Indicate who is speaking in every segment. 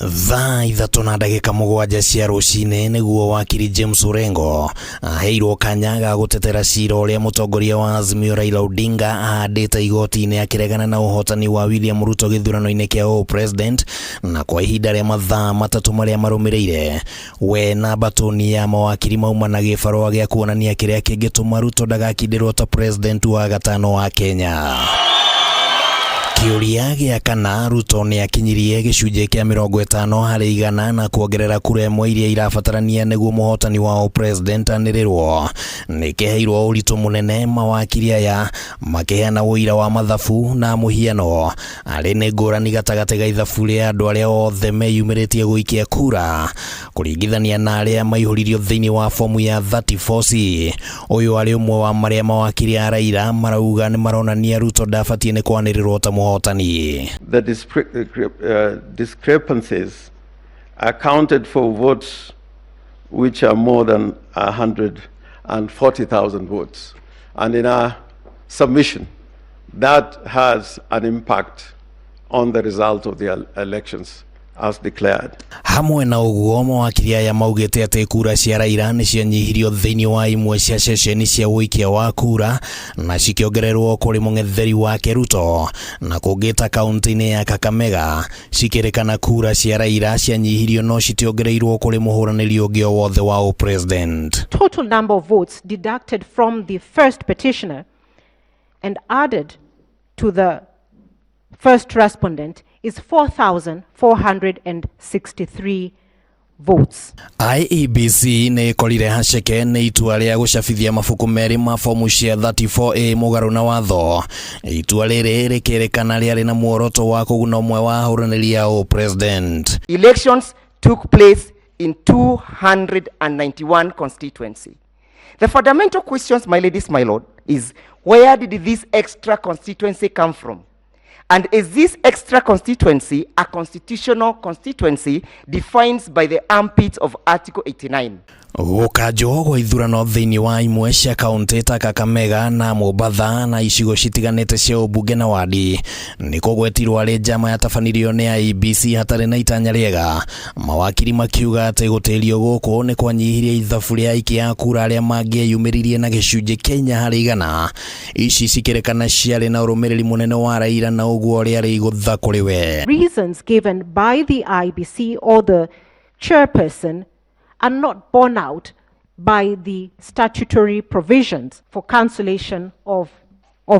Speaker 1: Thaa 3:07 cia rũcinĩ nĩguo wakiri James Orengo aheirwo kanya ga gũtetera cira ũrĩa mũtongoria wa Azimio Raila Odinga ahandĩte igoti-inĩ akĩregana na ũhotani wa William Ruto gĩthurano-inĩ kĩa ũpresident, na kwa ihinda rĩa mathaa 3 marĩa marũmĩrĩire we na mbatũni ya mawakiri mauma na gĩbarũa gĩa kuonania kĩrĩa kĩngĩtũma Ruto ndagakindĩrwo ta president wa gatano wa Kenya. Kĩũria gĩa kana Ruto nĩ akinyirie gĩcunjĩ kĩa 50% na kuongerera kura ĩmwe iria irabatarania nĩguo mũhotani wa ũpresident anĩrĩrwo nĩ kĩheirwo ũritũ mũnene, mawakiri aya makĩheana ũira wa mathabu na mũhiano arĩ nĩ ngũrani gatagatĩ ga ithabu rĩa andũ arĩa othe meyumĩrĩtie gũikia kura kũringithania na arĩa maihũririo thĩinĩ wa fomu ya 34C. Ũyũ arĩ ũmwe wa marĩa mawakiri a Raila marauga nĩ maronania Ruto ndabatiĩ nĩ kwanĩrĩrwo ta mũhotani.
Speaker 2: The discrepancies accounted for votes which are more than 140,000 votes. And in our submission, that has an impact on the result of the elections as declared.
Speaker 1: Hamwe na ũguo, mawakiri aya maugĩte atĩ kura cia Raila nĩ cianyihirio thĩinĩ wa imwe cia ceceni cia ũikia wa kura na cikĩongererwo kũrĩ mũng'etheri wake Ruto, na kũngĩ ta kaunti-inĩ ya Kakamega cikĩrĩkana kura cia Raila cianyihirio no citiongereirwo kũrĩ mũhũranĩri ũngĩ o wothe wa ũpresident.
Speaker 3: Total number of votes deducted from the first petitioner and added to the first respondent is 4,463 votes.
Speaker 1: IEBC nĩ ĩkorire haceke nĩ itua rĩa gũcabithia mabuku merĩ ma fomu cia 34A mũgarũ na watho. Itua rĩrĩ rĩkĩrĩkana rĩarĩ na muoroto wa kũguna ũmwe wa ahũranĩri a ũpresident.
Speaker 4: Elections took place in 291 constituencies. The fundamental questions, my ladies, my lord, is where did this extra constituency come from? And is this extra constituency a constitutional constituency defined by the armpit of Article 89?
Speaker 1: Gũkanjwo gwa ithurano thĩinĩ wa imwe cia kaunti ta Kakamega na Mombatha na icigo citiganĩte cia ũmbunge na wadi nĩ kũgwetirwo arĩ njama yatabanirio nĩ IEBC hatarĩ na itanya rĩega, mawakiri makiuga atĩ gũtĩrio gũkũ nĩ kwanyihirie ithabu rĩa aikia a kura arĩa mangĩeyumĩririe na gĩcunjĩ kĩa 4%. Ici cikĩrĩkana ciarĩ na ũrũmĩrĩri mũnene wa Raila na ũguo rĩarĩ igũtha kũrĩ we.
Speaker 3: Reasons given by the IEBC or the chairperson are not borne out by the statutory provisions for cancellation of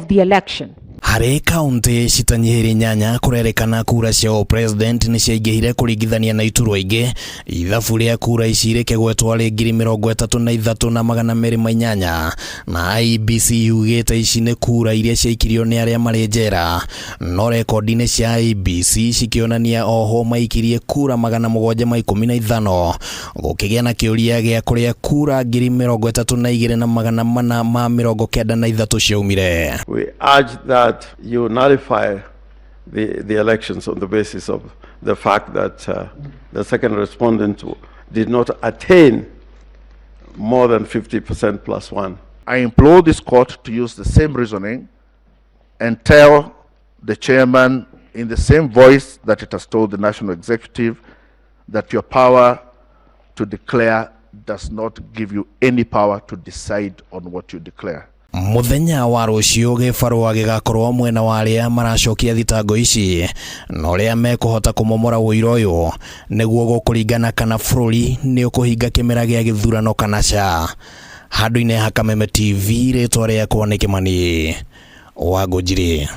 Speaker 3: the election.
Speaker 1: Harĩ kaunti citanyihĩire 8 kũrerĩkana kura cia ũpresident nĩ ciaingĩhire kũringithania na iturwa ingĩ. Ithabu rĩa kura ici rĩkĩgwetwo arĩ 33,208, na IEBC yugĩte ici nĩ kura iria ciaikirio nĩ arĩa marĩ njera, no rekondi-inĩ cia IEBC cikĩonania ohwo maikirie kura 715, gũkĩgĩa na kĩũria gĩa kũrĩa kura 32,493 ciaumire.
Speaker 2: We urge that you nullify the elections on the basis of the fact that the second respondent did not attain more than 50% plus one.
Speaker 5: I implore this court to use the same reasoning and tell the chairman in the same voice that it has told the national executive that your power to declare does not give you any power to decide on what you declare.
Speaker 1: Mũthenya wa rũciũ gĩbarũa gĩgakorwo mwena wa arĩa maracokia thitango ici na ũrĩa mekũhota kũmomora ũira ũyũ nĩguo gũkũringana kana bũrũri nĩ ũkũhinga kĩmera gĩa gĩthurano kana ca. Handũ-inĩ ha Kameme TV, rĩtwa rĩakwa nĩ Kĩmani wa Ngũnjiri.